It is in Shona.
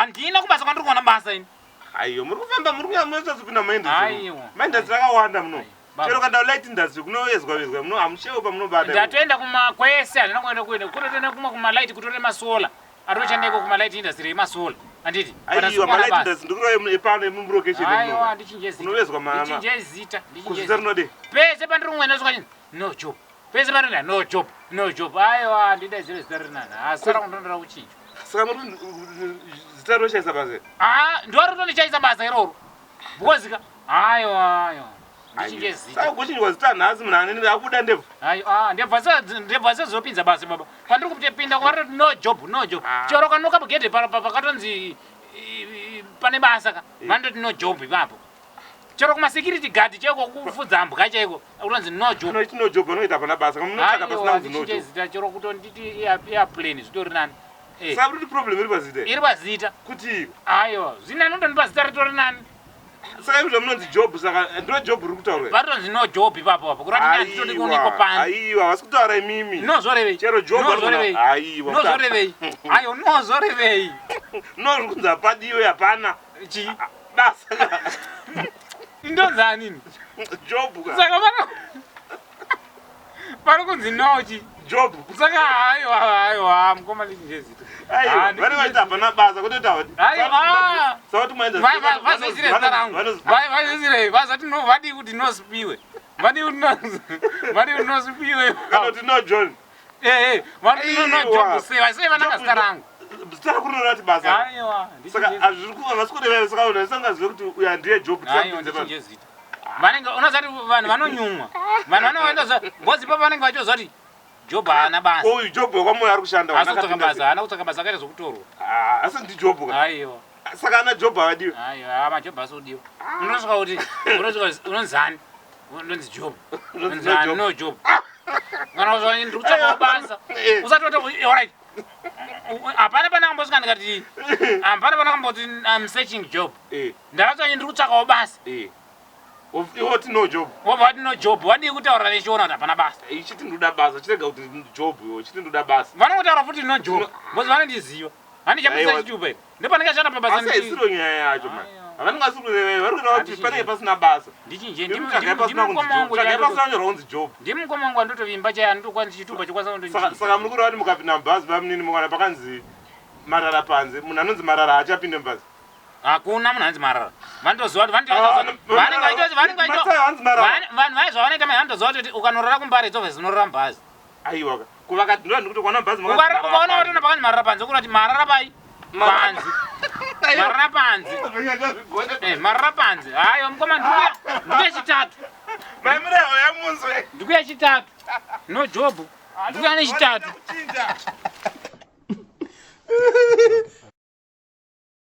Handina kubasa kwandiri kuwana basa ini. Aiyo, muri kufamba muri kuya munotsopinda muindustry. Aiwa. Maindustry akawanda muno. Baba. Chero kana light industry kunovezwa vezwa muno hamushewo pamunobata. Ndatoenda kuma kwese handina kuenda kuenda kutotoenda kumwe kuma light kutore masola. Atoshanda iko kuma light industry yemasola. Handiti? Kana Aiwa, sikuwana malight basa. industry ndikurai epano emulocation Aiwa, muno. ndichinje zita. Kunovezwa ma- Ndichinje zita. Ndichinje Kuzita zita. rinode. Pese pandiri kumwena svika chinzi no job. Pese pandiri no job, no job. Aiwa, ndidaidzire zita riri nani. Asara kundondora kuchinja. Saka muri zita roshaisa basa. Ah, ndori tondichaisa basa iroro. Because ka aiwa, aiwa. Ndichinje zita. Saka kuchinjwa zita nhasi munhu anene akubuda ndebvu. Ayo, ah, ndebva se ndebva sezopinza basa baba. Pandiri kupinda kwavari no job, no job. Ah. Chero kanoka pagedhe pa pa- pakatonzi pane basa ka. Vanototi no job ipapo. Chero kuma security guard chaiko kufudza mbwa chaiko kutonzi no job. Unoiti no job unoita hapana basa. Munotsvaka pasina Aiwa, kunzi no ndichinje job. zita chero kutonditi airplane zvitori nani. Eh, Saka kuti problem iri pazita. iri pazita. Kuti Aiwa, zvina anotonipa zita ritori nani. saka izvo zvamunonzi job saka ndo job riri kutaurwa. Varitonzi no job ipapo apo. Kurati handitodi kuonekwa pano. Aiwa, havasi kutaura imimi. No zvorevei. Chero job No vari kuona- zvorevei. Aiwa. No zvorevei. Ayo no zvorevei. No zviri kunzi hapadiwe hapana. Chii? Basa. Ndonzani ini? Job ka. Saka pano pari kunzi no chi. Job. Saka aiwa aiwa mukoma ndichinje zita. Aiwa, Ah, vanenge ndichinje vachiti hapana basa kutoti havati. Aiwa. Saka kuti maenda. Vazoisire zita rangu. Vazoisire vazati no vadii kuti no sipiwe. Vadii kuti no vadii kuti no sipiwe. Kana kuti no John. Eh eh vadii no no Aiwa. job sei sei vananga zita rangu. Zita rako rinorati basa. Aiwa. Saka ndichinje hazviri ku havasi kureva saka vanhu vasingazive kuti uyu handiye job. Aiwa tisapinze pano. ndichinje zita. Vanenge unozati vanhu vanonyumwa. Vanhu vanoenda ngozi ipapo vanenge vachizoziva kuti job haana basa. Uyu job wekwamoyo ari kushanda. Asi kutsvaka basa, haana kutsvaka basa akaita zvokutorwa. Ah, asi ndi job ka. Aiwa. Saka ana job havadiwe. Aiwa, majob asi kudiwa. Unosvika kuti unosvika unonzani? Unonzi job. Unonzi no Unonzani job. no job. Kana uzwa ndiri kutsvakawo basa. Eh. Usati wati alright. Hapana pana kambosvika ndikati hapana pana kamboti I'm searching job. Eh, Ndakatsvaka ndiri kutsvakawo basa. eh. Iwe no job. Wobva wati no job, wadii kutaura nechiona kuti hapana basa. Ichiti ndoda basa, chirega kuti job iwe, chiti ndoda basa. Vanongotaura futi no job. Because vanondiziva. Handichabudisa Aiwa. chitupa here. Ndopanenge ashanda pabasa Asi haisiro nyaya yacho man. Aiwa. Havanenge vasiri kureva, vari kureva kuti Handichinje. panenge pasina basa. Ndichinje Iri kutsvagai pasina kunzi ndimukoma job. wangu Tsvagai chaiye pasina kunyorwa kunzi job. ndimukoma wangu andotovimba chaiye anotokwanisa chitupa chokwanisa Saka kundondichisa. saka muri kureva kuti mukapinda mubhazi bamunini mukaona pakanzi marara panze, munhu anonzi marara haachapinde mubhazi. Hakuna munhu anonzi marara. Vanotoziva kuti Ah, vanenge vachitozi vanenge Matsai hanzi marara. vanhu vaye zvavanoita mai vanotoziva kuti ukanorara kumbare it's obvious unorara mubhazi. Aiwa ka. Kuvakati ndo ndikuti kuona mubhazi makanzi marara Ukaona panze. watoona pakanzi marara panze kurati marara pai Marara panze. Marara panze. Eh, marara panze. Hayo mukoma ndikuya ndikuya chitatu. Mai Murewa yamunzwe. Ndikuya chitatu. No job. Ndikuya nechitatu. Kuchinja.